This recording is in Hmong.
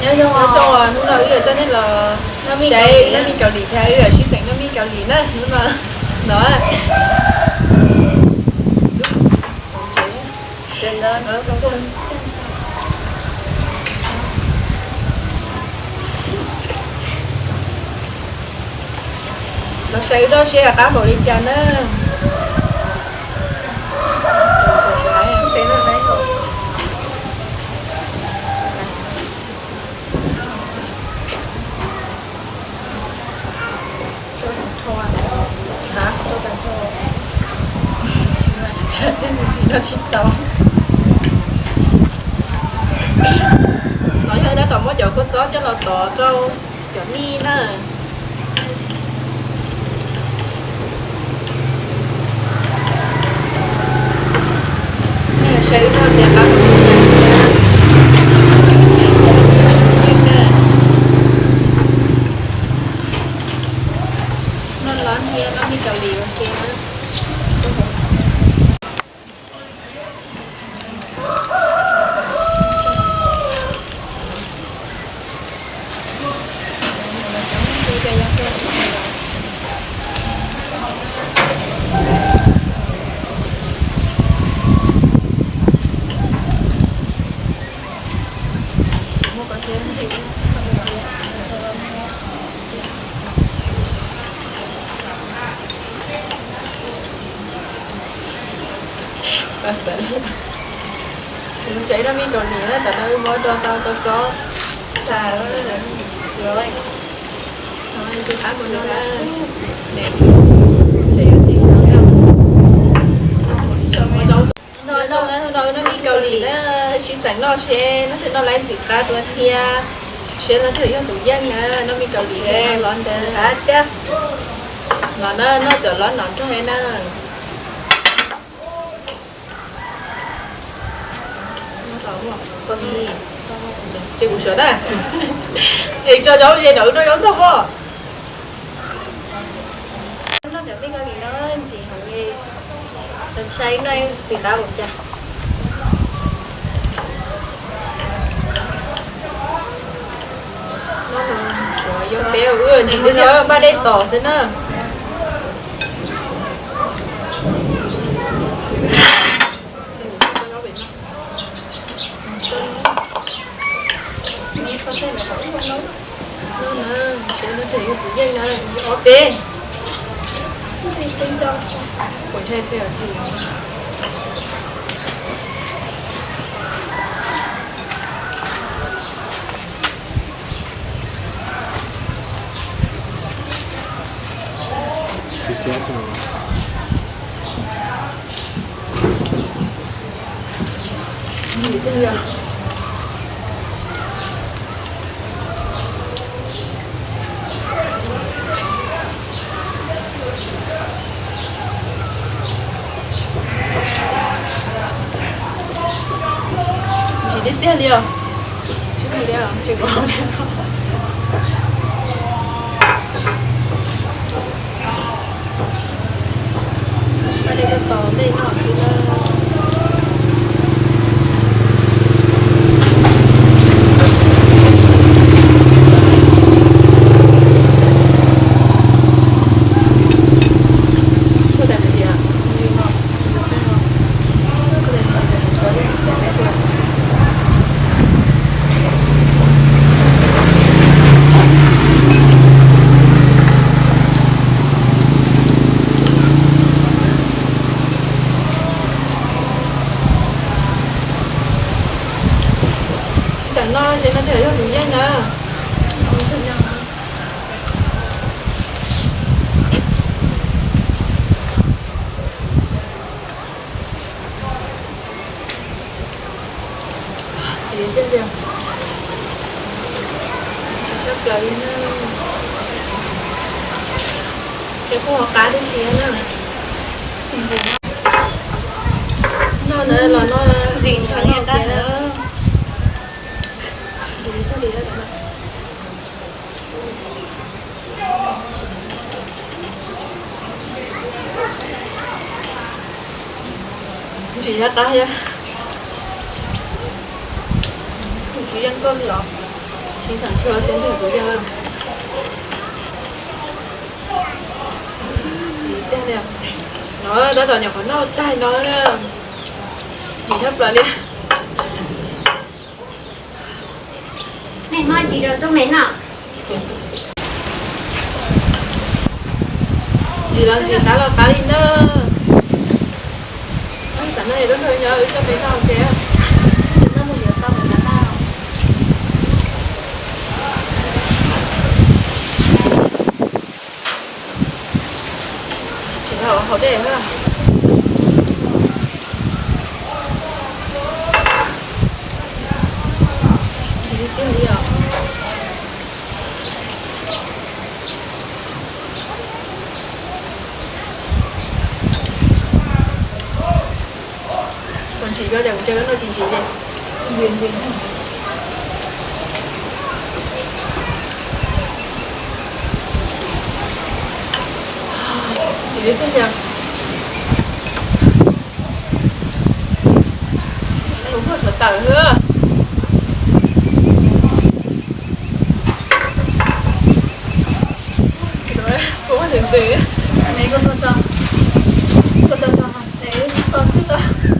Nyob zoo, hnub no wb yuav coj nej los saib noj mij Kaus Lim thiab wb yuav sib xeem noj mij Kaus Lim na hnub no. No, los saib wb noj seb qab npaum li cas na. Tsis tau. No yog tab tom muab cov kua txob coj los tov rau cov mij na. Nej saib wb noj tias qab. Noj los hnyiab noj mij Kaus Lim ua ke na. Saib noj mij Kaus Lim na, tam no wb muab rau tau kua txob tag lawm. Qab mus no na. Noj, noj, noj mij Kaus Lim na, sib xeem noj seb noj twg noj laiv ntxim qab dua thiab, seb noj twg yog tus yeej na, noj mij Kaus Lim los ntawd. Los na, noj cov los no nrog na. Ces kuv sawv na. Es tso zaub ze rau wb noj zaub nrog pob. Noj cov mij Kaus Lim no ntxim heev li. Saib noj ntxim qab npaum cas. Noj no, yuav peb wb ntsis twb yog npaj dej tos xwb na. Noj na, seb noj twg yog tus yeej na, ob peb. Kuv ntshai tsam yog tus Ntsis tiag tiag li os. Tsis muaj li os, tsis muaj li os. Noj dej tos dej noj xwb na. Sib xeem noj seb noj twg yog tus yeej na. Ces tiag tiag, tsis tshaj plaws li na. Ces kuj ho qab tib si na. Noj na, los noj ntxim qab na. Ntxim qab thiab. Ntxim yeej kawg li os. Tsis xam tshua xwb ntag kuv yog. Tsis tiag li. No tab tom nyuam qhuav noj tag no na. Ntsim tshaj plaws li. Nej muab tsis rau tub me noj. Ntsim los ntsim, qab los qab li na. Xav noj yog lub nrog nyob wb coj peb noj ua ke. Noj mus yuav tau mus noj. Tsis tau haus dej na. Ntsim tiag li os. Ntsim, yog tias kuv cia koj noj tsis ntsim ces ntsim ntsim. Ntsim li tiag tiag. Kuv muaj suav tawm xwb. Kuv muaj ntws ntws. Ne koj tuaj tso, koj tuaj tso, ne wb txog twg lawm?